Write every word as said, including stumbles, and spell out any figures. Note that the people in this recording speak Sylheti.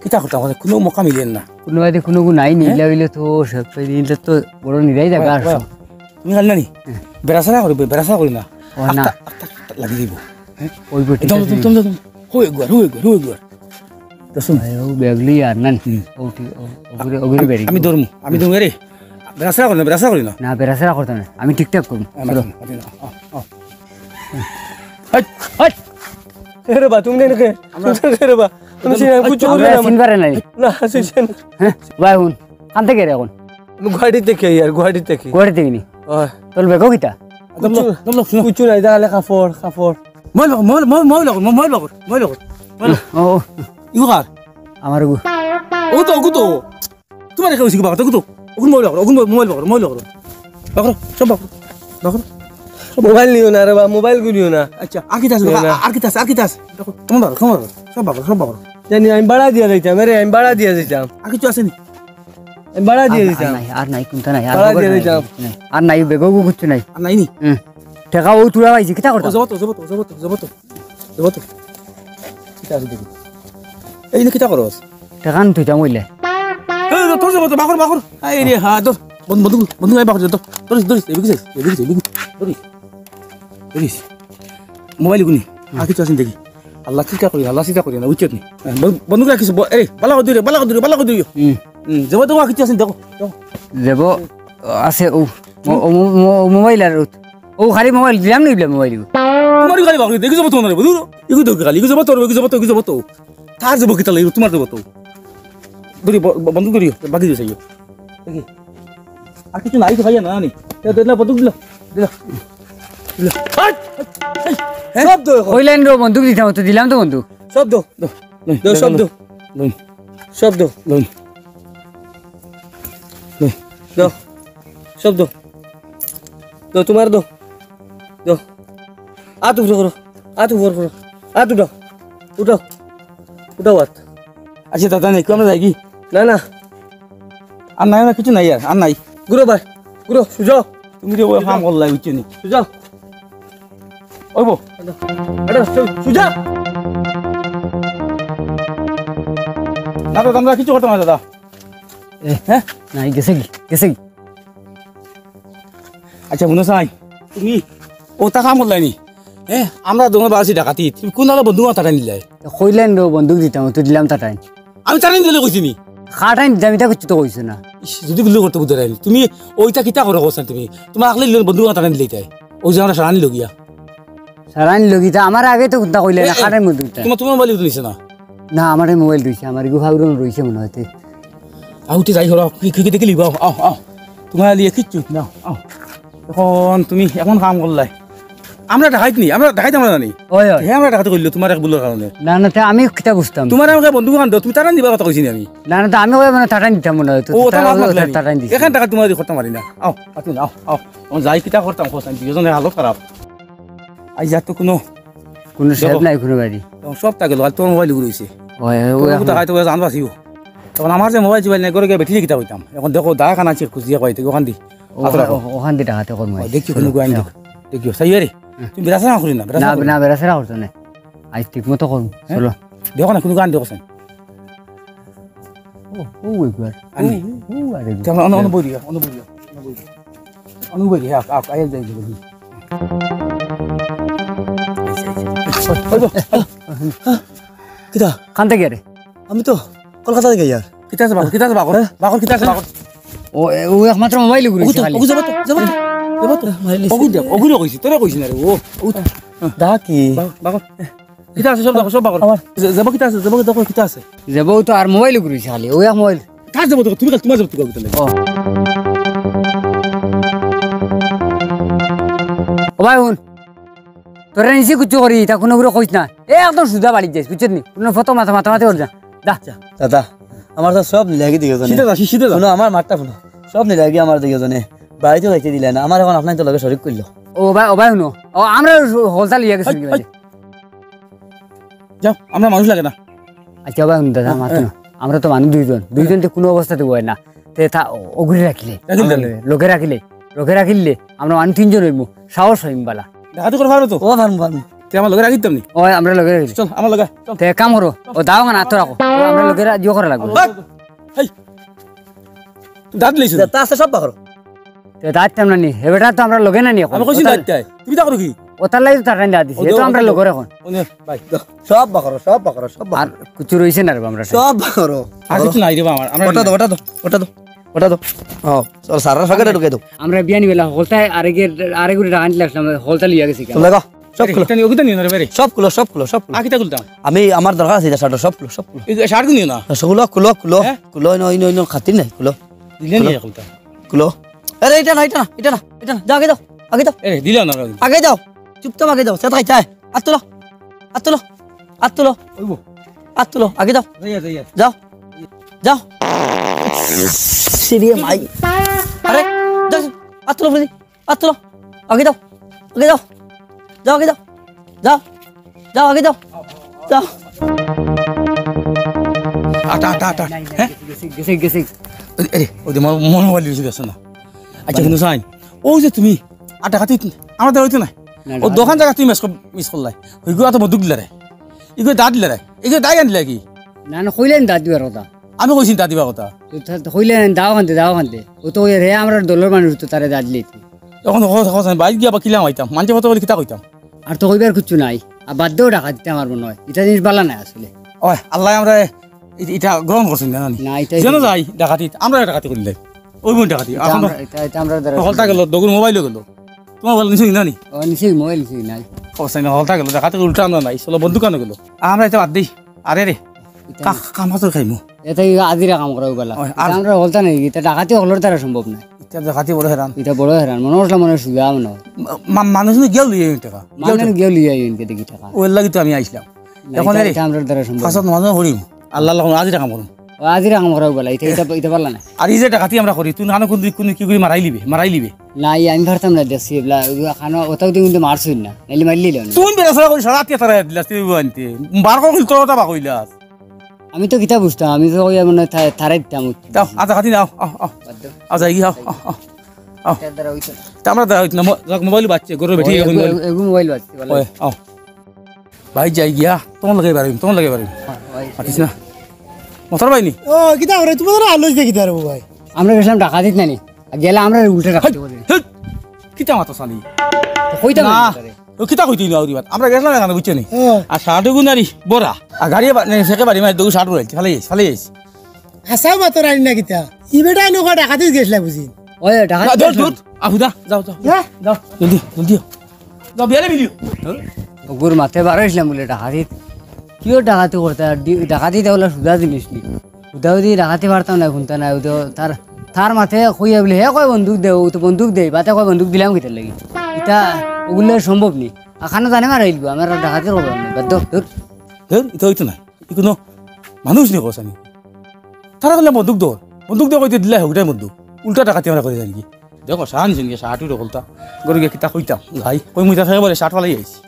কিতা করতাম, কুনু মকা মিলের না। কুনু বাদে কুনু গু নাই, নিলা অইলে তো সব দিন তো বড় নিরাই যাবে আর। তুমি জানো নি? বেড়াছেড়া করি, বেড়াছেড়া করি না। ও না। আখতা, আখতা, আখতা লাগি দিব। হ্যাঁ? ওই গো, ঠিক দম, আছে। দম, দম, দম। হো একবার, হো একবার, হো একবার। দম। আরে, ও বেগলি আর না। হুম। ও ঠিক, ও, ওগুরে, ওগুরে আমি, বেরি। আমি ধরমু, আমি ধরমু রে। বেড়াছেড়া করি না, বেড়াছেড়া করি না। না, বেড়াছেড়া করতাম না। আমি ঠিকঠাক করমু। না, না, চলো। না, না, আও, আও। হাট, হাট। এ রে বা, তুমি নেই নাকি? আমরা তুমি কে রে বা? আমি চিনি না, কিচ্ছু বুঝি না। চিনবারে নাই। না, চিনছি না। হ্যাঁ, ভাই হুন, কান থেকে রে এখন? আমি গুয়াহাটি থেকে ইয়ার, গুয়াহাটি থেকে। গুয়াহাটি থেকে নি? ওই। তোর বেগও কিতা? দম লো, দম লো, শুনো। কিচ্ছু নাই, তাহলে কাপড়, কাপড়। মোবাইল বাগর, মোবাইল, মোবাইল, মোবাইল বাগর, মোবাইল বাগর, মোবাইল বাগর, মোবাইল বাগর। ও। ইগু কার? আমার গু। ও তো, ওগু তো। তোমার এখানে হইছে কি বাবা, ওগু তো। ওগুন মোবাইল বাগর, ওগুন মোবাইল বাগর, মোবাইল বাগর। বাগর, সব বাগর। বাগর। মোবাইল নিও না রে বা, মোবাইল গু নিও না। আচ্ছা, আর কিতা আছে? নিও না। আর কিতা আছে? আর কিতা আছে? দেখো, তোমার বাগর, তোমার বাগর। সব বাগর, সব বাগর। জানি আমি ভাড়া দিয়া যাইতাম, আরে আমি ভাড়া দিয়া যাইতাম। আর কিছু আছে নি? আমি ভাড়া দিয়া আর, আর দিতাম। নাই, আর নাই, কুনতা নাই, আর ভাড়া দিয়া দিতাম। নাই। আর নাই, বেগও কিচ্ছু নাই। আর নাই নি? হুম। টেকা ও তুলা পাইছি, কিতা করতাম? ও, যাবো তো, যাবো তো, যাবো তো, যাবো তো। যাবো তো। কিতা আছে দেখি। এই নে কিতা করস? টেকা আন তুই যা মইলে। এই, তোর যাবো তো, বাগর, বাগর। এই রে, হা, ধর। বন্ধু, বন্ধু, বন্ধু, আমি বাগর, ধর। ধরিস, ধরিস, এদিকে যাইস, এদিকে যাইস, এদিকে। ধরিস। ধরিস। মোবাইল গুনি। আর কিছু আছে নি দেখি। আল্লাহ চিন্তা করি, আল্লাহ চিন্তা করি না, উচিত নি। হ্যাঁ, বন্ধু, বন্ধু, কিছু ব-, এই, বালা করে দূরে, বালা করে দূরে, বালা করে দূরে। হুম। হুম, যাবো তো, আর কিছু আছে নি, দেখো, দেখো। যাবো, আছে, ও, ও, ও, ও, ও, মোবাইল আর ও, ও, খালি মোবাইল দিলাম নি, মোবাইল। তোমার খালি বাকি, দেখি যাবো তো, না রে, বন্ধু। এগু দেখি খালি, এগু যাবো তো, এগু যাবো তো, এগু যাবো তো। তার যাবো কিতা লাগি, তোমার যাবো তো। ধরি, ব-, ব-, বন্ধু ধরি, বাকি দিয়ে চাইও। দেখি। আর কিছু নাই তো ভাইয়া, না নি। দে, দে, না, বন্দুক দিল। দিল। দিল। এই, এই, এই, হ্যাঁ? সব দো এখন। কইলেন রে বন্দুক দিতাম, তো দিলাম তো বন্দুক। সব দো। দো, লই, দো, দো, সব লই, দো। লই। সব দো। লই। লই। দো। সব দো। দো, তোমার দো। দো। আত উপরে করো। আত উপরে করো। আত উঠাও। উঠাও। উঠাও আত। আচ্ছা, দাদা, নাই, আমরা যাই কি? না, না। আর নাই, না, কিছু নাই আর, আর নাই। ঘুরো ভাই, ঘুরো, সুজা। তুমি যে ওই কাম করলাই, বুঝছো নি? সুজা। ওই বো। এটা সু-, সুজা। না, দাদা, আমরা কিছু করতাম না, দাদা। এ, হ্যাঁ? নাই, গেছে কি? গেছে কি? আচ্ছা, হুনো চাই, তুমি ওটা কাম করলাই নি? হ্যাঁ, আমরা দোকান বাড়াছি ডাকাতি, তুমি কোন আলো বন্ধু মাথা টানি দিলাই? কইলেন রে বন্দুক দিতাম, তো দিলাম তাটাইন। আমি তাটাইন দিলে কইছি নি? কাটাইন দিতাম, এটা কিচ্ছু তো কইছো না। ইস, যদি গুলি করতে বুঝতে পারিনি, তুমি ওইটা কিতা করো কইছেন তুমি? তোমার আগলে বন্ধু মাথা টানি দিলে তাই। ওই যে আমরা সারানি লগিয়া। সারানি লগিতা, আমার আগে তো কুনতা কইলে না, এ, এ, কাটাইন বন্দুক দিতাম। তোমার, তোমার মোবাইল তো নিছে না? না, আমার এই মোবাইল রইছে, আমার এগু ফাউরন রইছে মনে হয় তে। আউতে যাই হলো, কি, কি, কি দেখিলি? আও, আও, আও। তোমার লিয়ে কিচ্ছু না, আও। এখন তুমি এমন কাম করলাই। আমরা ডাকাইত নি, আমরা ডাকাইত আমরা জানি। ওই, ওই। হে, আমরা ডাকাতি করলো তোমার এক ভুলের কারণে। না, না, তে আমি কিতা বুঝতাম? তোমার আমাকে বন্ধু বান্ধব, তুমি তারা নিবা কথা কইছি নি আমি। না, না, তে আমি ওই মানে তাটাইন দিতাম মনে হয়, তো ও, তারা তারা ওই মাত লাগনি। তাটাইন দিছে। এখান টাকা তোমার খরচ মারি না। আও, আও, তুমি আও, আও। এখন যাই কিতা করতাম, খোঁজ আমি দুজনে হালত খারাপ। আই যা তো কোনো কোনো সেভ দেখো। নাই কোনো বাড়ি। এখন সব তা গেল, আর তোর মোবাইল ঘুরে হইছে। ওই, ওই, তোর ওই কথা এখন। হয়তো ওই জান বাঁচিব। এখন আমার যে মোবাইল টোবাইল নাই, ঘরে গিয়ে বেটি কিতা কইতাম। এখন দেখো, দা খানা আছে, খুঁজিয়া কই থেকে ওখান দি। ও, আতরা ও, কো। ওখান দি ডাকাতে কর্ম ও, আছে। দেখি, চলো, কোনো গোয়াইন যাও। দেখো। দেখি, সাই রে। হুম। তুমি বেড়াছেড়া করি না, বেড়াছেড়া না, করি না। না, বেড়াছেড়া করতো না। আজ ঠিক মতো করুন, হ্যাঁ? চলো। দেখো না, কোনো গান দেখো, সাই। ও, ও, একবার। আনি। ও, ও, আরে। চলো, অন্য, অন্য বই দিয়া, অন্য বই দিয়া, অন্য বই দিয়া। অনু ভাই, আপ, আপ, আইয়া যাই, যাই, যাই। কিতা? কান থেকে রে? আমি তো কলকাতা থেকে ইয়ার। কিতা আছে বাকর? কিতা আছে বাকর? হ্যাঁ? বাকর কিতা আছে বাকর? ও, এ, ও একমাত্র মোবাইল ঘুরে ওগু তো, খালি। ওগু যাবো তো, যাবো তো, যাবো তো। মোবাইল ওগু দে, ওগু রে কইছি, তোরে কইছি না রে, ও। ও, দা কি? বাকর, বাকর। কিতা আছে, সব দেখো, সব বাকর। আমার যে-, যাবো কিতা আছে, যাবো দেখো কিতা আছে। যাবো তো আর মোবাইল ঘুরে খালি, ও এক মোবাইল। তার যাবো দেখো, তুমি কাল তোমার যাবো, তুমি কাল ও। ও ভাই, হুন। তোরে নিছি কুচ্ছু করি, তা কোনো করে কইস না। এ একদম সুজা বাড়ি যাইস, বুঝছিস নি? কোনো ফটো মাথা, মাথা মাথা করিস না। দা। আচ্ছা, দাদা, আমার তো সব নিলাগি দিকে জানে। সিধা যা, সি-, সিধা যা। শুনো, আমার মাতটা শুনো। সব নিলাগি আমার দিকে জানে। বাড়িতে যাইতে দিলে না। আমার এখন আপনার তো লগে শরিক করলো। ও ভাই, ও ভাই, শুনো। ও, আমরা হলতা লিয়া গেছি হাই, কি হাই। বাড়ি? যাও, আমরা মানুষ লাগে না। আচ্ছা, ভাই, দাদা, হ্যাঁ, মাত হ্যাঁ। না। আমরা তো মানুষ দুইজন। দুইজন তো কোনো অবস্থাতে হয় না। তে তা অগুরে রাখিলে, রাখিলে। আমরা লগে, লগে রাখিলে, লগে রাখিলে, আমরা মানুষ তিনজন হইমু, সাহস হইম বালা। ডাকাতি করে পারবে তো? ও, পারমু, পারমু। তে আমার লগে রাখিতাম নি? ওই, আমরা লগে রাখি। চল, আমার লগে, চল। তে কাম করো, ও দাও খান আতো রাখো, ও আমরা লগে রা-, ইয়ে করা লাগবো। বাদ। হেই, দাঁত লইছো নি? তা আছে সব বাকরো। তে দাঁত তেমন নি, হে বেটা তো আমরা লগে না নি এখন। আমি কইছি ওটা দাঁত তাই। তুমি তা করো কি? ওটার লাগি তো তার দাঁত দিছি, ও এ তো দেও, আমরা ও দেও। লগর এখন। ও নে, ভাই। সব বাকরো, সব বাকরো, সব আর বাকরো। কিছু রইছে না রে বা আমরা। সব বাকরো। আর কিছু নাই রে বা আমার, আমরা ওটা নাই। দাও, ওটা দাও, ওটা দাও, ওটা দাও। ও, চল, সারা সকালে ঢুকে দাও। আমরা বিয়ানি বেলা হকলতায় আরেকে, আরেক গুটি টাকা আনতে লাগছিলাম, হকলতা লইয়া গেছি কেন? চল, লাগা। সব আরে, খুলো। এটা নিয়ে, ওগুতা নিও না রে ভাই রে। সব খুলো, সব খুলো, সব খুলো। আ, কিতা খুলতাম? আমি, আমার দরকার আছে এটা শার্ট, সব খুলো, সব খুলো। এই শার্ট নিও না। খুলো, খুলো, খুলো। হ্যাঁ? খুলো, ইনো, ইনো, ইনো, খাতির নাই, খুলো। দিলে খুলো। নিয়ে খুলতাম। খুলো। আরে, এটা না, এটা না, এটা না, এটা না। যাও, আগে যাও, আগে যাও। এ, দিলে না, আগে। আগে যাও। চুপচাপ আগে যাও। সেটা খাইতে হয়। আত তুলো। আত তুলো। আত তুলো। ওইবো। আত তুলো। আগে যাও। যাইয়া, যাইয়া। যাও। যাও। সিরিয়ে মাই। আরে, যাও, আত তুলো, ফ্রেডি। আত তুলো। আগে যাও। আগে যাও। যাও, আগে যাও। যাও। যাও, আগে যাও। যাও। আটা, আটা, আটা। হ্যাঁ? গেছে, গেছে, গেছে। আরে, আরে, ওই যে মন-, মনোবল বেশি গেছে না। আচ্ছা, কিন্তু সাইন, ও যে তুমি, আটা খাতে, আমরা তো হইতো না। না, ও না, দোকান না। জায়গা তুমি মিস কর-, মিস করলাই। ওইগুলো তো বন্দুক দিলে রে। এগুলো দাঁত দিলে রে। এগুলো দাঁত আনলে কি? না, না, কইলেন দাঁত দিবার কথা। আমি কইছি দাঁত দিবার কথা। তো তা-, তো কইলেন দাও খান্তে, দাও খান্তে। ও তো ওই রে, আমরা দলর মানুষ তো তারে দাঁত দিলে। এখন কথা, কথা, বাইরে গিয়া বা কিলাম আইতাম। মানছে কথা বলে কিতা কইতাম? আর তো কইবার কিচ্ছু নাই। আর বাদ দেও, ডাকাতিতে আমার মনে হয়। এটা জিনিস বালা নাই আসলে। ওই, আল্লাহ আমরা এ-, এটা গ্রহণ করছেন না, জানি? না, এটাই যেন ঠিক। যাই, ডাকাতি, আমরা ডাকাতি করি যাই। ওই বোন ডাকাতি, এটা এখন আমরা, এটা, এটা আমরা দ্বারা হলতা গেল, দগুর মোবাইলও গেল। তোমার মোবাইল নিশ্চয়ই না নি? ও, নিশ্চয়ই মোবাইল নিশ্চয়ই নাই। ও, সাইন হলতা গেল, ডাকাতি উল্টা আমরা নাই, চলো বন্দুক আনো গেল। আমরা এটা বাদ দেই। আরে রে, এটা কা-, কামাতর খাইমু। এটা এই আজিরা কাম করা ওগুলা। ওই, আর এটা আমরা হলতা নাই, এটা ডাকাতি হকলর দ্বারা সম্ভব না। এটা ডাকাতি বড় হেরান। এটা বড় হেরান, মনে হচ্ছিল মনে হয় সুজা মনে হয়। মা-, মা-, মানুষ নিয়ে গেল ইয়ে টাকা। মানুষ গেল ইয়ে ইনকে দেখি টাকা। ওর লাগি তো আমি আইছিলাম। না, এখন এটা, এরে, এটা আমরার দ্বারা সম্ভব ফাঁসত না। মানুষ হরিম। আল্লাহ আল্লাহ, আজিরা কাম করুম। ও, আজিরা কাম করা ওগুলা, এটা, এটা, এটা পারলা না। আর এই যে ডাকাতি আমরা করি, তুই নানো কোন দিক, কোন দিক কি করি মারাই লিবে, মারাই লিবে। না, এই আমি পারতাম না, দেখছি, এবলা, ওই খানো, ওটাও তো কিন্তু মারছই না, নাইলে মারলি না। তুই বেড়া সারা করি সারা আত্মীয় তারা দিলাস, তুই আনতে। বার করে তোর কথা বা কইলাস। আমি তো কিতা বুঝতাম, আমি তো ওই মানে থা-, থারাই দিতাম। দাও, আচ্ছা, খাতি দাও, আও, আও। বাদ দাও। আচ্ছা, এই আও, আও, আও, আও। এটার দ্বারা হইতো না। তা আমরা দ্বারা হইতো না, মো-, যাক, মোবাইল বাচ্চা, গরু বেটি ওই এরকম এগু-, মোবাইল। এগু মোবাইল বাচ্চা, বলো। ওই, আও। ভাই যাই গিয়া, তোমার লগে বাড়ি, তোমার লগে বাড়ি। হ্যাঁ, ভাই। আছিস না? মতর ভাই নি? ও, কিতা করে? তোমার আলো যে কিতা রে ভাই? আমরা গেছিলাম ডাকাতিত নানি। আর গেলে আমরা উল্টা ডাকাতি করি। হেই, কিতা মাতো সানি? তো কইতাম না। না। ও কিতা কইতে না ওরি বাত? আমরা গেছিলাম এখানে, বুঝছো নি? হ্যাঁ। আর শার্ট গুন আরি বড়া। আর গাড়ি বা-, নে, সেকে বাড়ি মারি দৌ শার্ট উড়াইছে, ফালাই যাইছে, ফালাই যাইছে। হাসাও মাতো রানি না কিতা? ই বেটা নৌকা ডাকাতিত গেছিলা বুঝি? ওই ডাকাতি না, দূর, গেছিলাম। দূর। আ, হুদা, যাও, যাও। হ্যাঁ? যাও, জলদি, জলদি। যাও, বিয়ালে মিলিও। ওগুর মাতে বারো হইছিলাম বলে ডাকাতিত। কিও ডাকাতি করতে? আর ডি-, ডাকাতি তো ওলা সুজা জিনিস নি। উদাও দি ডাকাতি পারতাম না, হুনতা না, উদাও তার, তার মাতে কইয়া বলে, হে কয় বন্দুক দে, ও তো বন্দুক দেই, বাতে কয় বন্দুক দিলাম কিতার লাগি? ইতা ওগুলো সম্ভব নি। আখানো জানে মারা হইলবো, আমার আর ডাকাতি করবো না, বাদ দাও, ধুর। ধুর, ইতা হইতো না। ই কোনো মানুষ নি কস আমি। তারা বলে বন্দুক দর, বন্দুক দে কইতে দিলাই হোক, এটাই বন্দুক। উল্টা ডাকাতি আমরা করি জানি কি? দেখো, শাহান সিং গিয়া শার্ট উঠে বলতা। গরু গিয়া কিতা কইতাম? ভাই, কই মুইতা থাকে বলে শার্ট ফালাই আইছি।